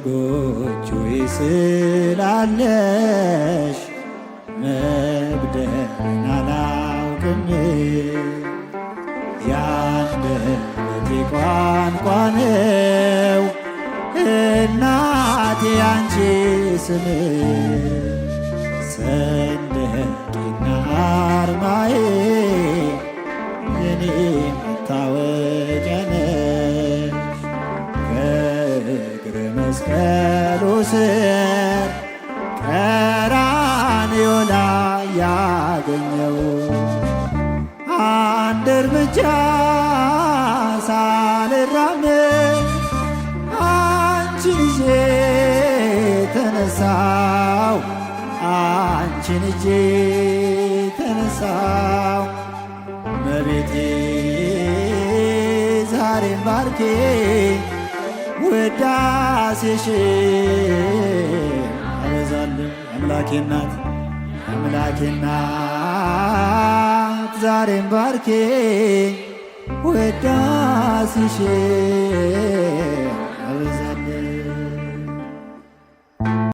በጎጆዬ ስላለሽ መጉደልን አላውቅም። ያንደበቴ ቋንቋ ነው እናቴ ያንቺ ስም፣ ሰንደቄና አርማዬ የኔ መታወቂያ ነሽ። ከእግረ መስቀሉ ስር ቀራንዮ ላይ ያገኘው አንድ እርምጃ ሳልራመድ አንቺን ይዤ ተነሳው፣ አንቺን ይዤ ተነሳው። እመቤቴ ዛሬም ባርኬ ውዳሴሽ አበዛለሁ። አምላኬ እናት፣ አምላኬ እናት፣ ዛሬም ባርኬ ውዳሴሽ አበዛለሁ።